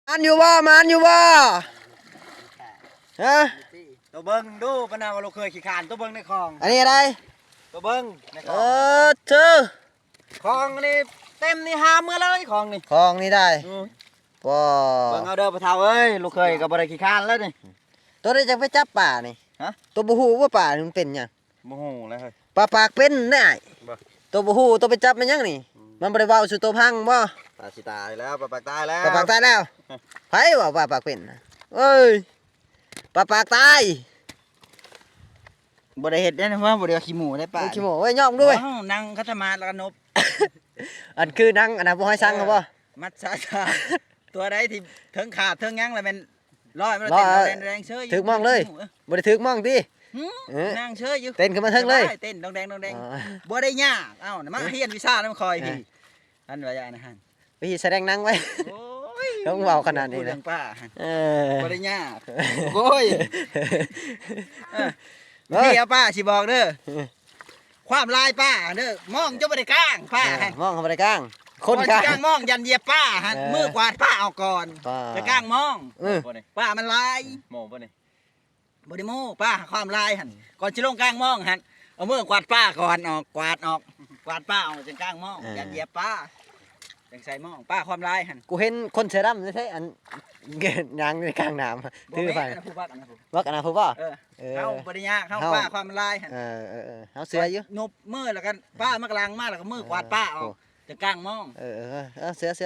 ມານຢູ່ບໍ່? ມານຢູ່ບໍ່? ຮະ? ໂຕເບິ່ງດູ ປານນັ້ນວ່າລູກເຂີຍຂີ້ຄ້ານ ໂຕເບິ່ງໃນຂອງ ອັນນີ້ໄດ໋ ໂຕເບິ່ງໃນຂອງ ເອີ ເຈີ ຂອງນີ້ເຕັມນີ້ ຫາເມືອເລີຍຂອງນີ້ ຂອງນີ້ໄດ໋ ອື ບໍ່ ເບິ່ງເອົາເດີພໍ່ເຖົ້າເອີຍ ລູກເຂີຍກໍບໍ່ໄດ້ຂີ້ຄ້ານແລ້ວນີ້ ໂຕໃດຈັ່ງໄປຈັບປານີ້? ຮະ? ໂຕບໍ່ຮູ້ວ່າປານີ້ມັນເປັນຫຍັງ? ບໍ່ຮູ້ແລ້ວເຮີ້ຍ ປາປາກເປັນນາຍ ບໍ່ ໂຕບໍ່ຮູ້ ໂຕໄປຈັບແມ່ນຫຍັງນີ້? ອືມ ມັນບໍ່ໄດ້ເວົ້າສູ່ໂຕຟັງບໍ່? ປາຊິຕາຍແລ້ວ ປາປາກຕາຍແລ້ວ ປາປາກຕາຍແລ້ວ ໃຜເວົ້າປາປາກເປັນນະ? ເອີຍ ປາປາກຕາຍ ບໍ່ໄດ້ເຮັດເດ້ ເພາະວ່າບໍ່ໄດ້ວ່າຂີ້ໝູ່ໄດ້ປາ ໂອ້ຍ ຂີ້ໝູ່ເວີຍ ຍອມດ້ວຍ ເວົ້ານັ່ງຂັດສະມາດແລ້ວກໍນົບ ອັນຄືນັ່ງອັນນັ້ນບໍ່ໃຫ້ສັງ ເອີ ເຮົາບໍ່? ມັດສາສາ ຕົວໃດທີ່ເທິງຂາດເທິງຫຍັງລະແມ່ນ ລອຍມັນ ລອຍ ເຕັ້ນແດງໆເຊີຍ ຖືກມອງເລີຍ ເອີ ບໍ່ໄດ້ຖືກມອງຕິ ຫື ເອີ ນັ່ງເຊີຍຢູ່ ເຕັ້ນຂຶ້ນມາເທິງເລີຍ ສະບາຍ ເຕັ້ນດອງແດງດອງແດງ ອໍ ບໍ່ໄດ້ຍາກ ເອົ້າ ມາຮຽນວິຊານຳຂ້ອຍ ເອີ ພີ້ ອັນວ່າຢ່າງນັ້ນ ໄປສະແດງໜັງໄວ້ ໂອ້ຍ ຕ້ອງເວົ້າຂະໜາດນີ້ນະ ເລື່ອງປາ ເອີ ບໍ່ໄດ້ຍາກ ໂອ້ຍ ເອີ ເອີ ເອົາປາ ຊິບອກເດີ ຄວາມລາຍປາເດີ ມອງຈົນບໍ່ໄດ້ກ້າງປາ ເອີ ມອງກໍບໍ່ໄດ້ກ້າງ ຄົນກ້າງ ກ່ອນຊິກ້າງມອງ ຢ້ານຢຽບປາຫັ້ນ ເອີ ມືກວາດປາອອກກ່ອນ ປາ ແລ້ວກ້າງມອງ ເອີ ປາມັນລາຍ ໂມ້ບໍ່ນີ້? ບໍ່ໄດ້ໂມ້ ປາຄວາມລາຍຫັ້ນ ກ່ອນຊິລົງກ້າງມອງຫັ້ນ ເອົາມືກວາດປາກ່ອນ ອອກ ກວາດອອກ ກວາດປາອອກ ຈັ່ງກ້າງມອງ ເອີ ຢ້ານຢຽບປາ ຈັ່ງໃສ່ມອງ ປາຄວາມລາຍຫັ້ນ ກູເຫັນຄົນເສື້ອດຳແທ້ໆ ອັນ ຍ່າງໃນກາງນ້ຳ ຖືພາ ອັນນັ້ນຜູ້ບັກ ອັນນັ້ນຜູ້ບັກ ອັນນັ້ນຜູ້ບໍ່? ເອີ ເອີ ເຮົາບໍ່ໄດ້ຍາກ ເຮົາ ເຮົາ ປາຄວາມລາຍຫັ້ນ ເອີ ເອີ ເອີ ເຮົາເຊື່ອຢູ່ ຍົບມືແລ້ວກໍປາມັກຫຼັງມາ ແລ້ວກໍມືກວາດປາອອກ ເອີ ຈັ່ງກ້າງມອງ ເອີ ເອີ ເອີ ເຊື່ອ ເຊື່ອ